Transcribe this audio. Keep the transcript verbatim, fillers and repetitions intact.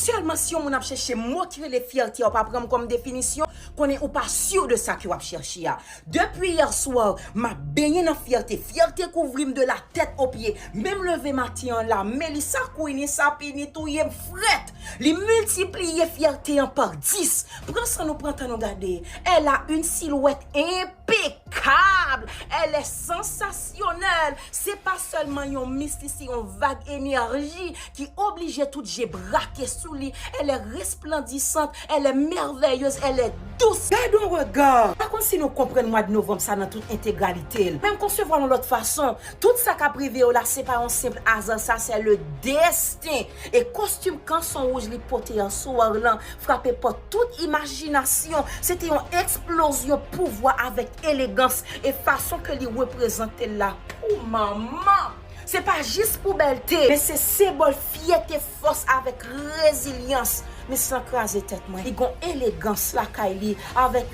Tèlman si yon moun ap chèche mo ki rele fyète a, ou pa pran m kòm definisyon, konnen ou pa si de sa ke w ap chèche a. Depi yè swa, m ap benyen nan fyète. Fyète kouvri m de la tèt o pye. Menm leve maten an la, Melissa Queenie Sapini touye m frèt. Li miltipliye fyète an pa dis. Pran san nou, pran tan nou gade. Elle a une silhouette impeccable. Elle est sensationnelle. Se pa sèlman yon mistis, se yon vag enèji ki oblije tout je brake sou li. Elle est resplendissante, elle est merveilleuse, elle est douce. Gade yon rega. Pa konn si nou konprann mwa de novanm sa nan tout entegralite l. Men m konsevwa l yon lòt fason. Tout sa k ap rive yo la, se pa yon senp aza, sa se le destin. E kostim kanson wouj li pote an swar lan frape pòt tout imajinasyon. Se te yon eksplozyon pouvwa avèk elegans e fason ke li reprezante l la. Pou manman! Se pa jis pou bèlte, men se senbòl fyète, fòs avèk rezilyans. Men san kraze tèt mwen, li gon elegans lakay li avèk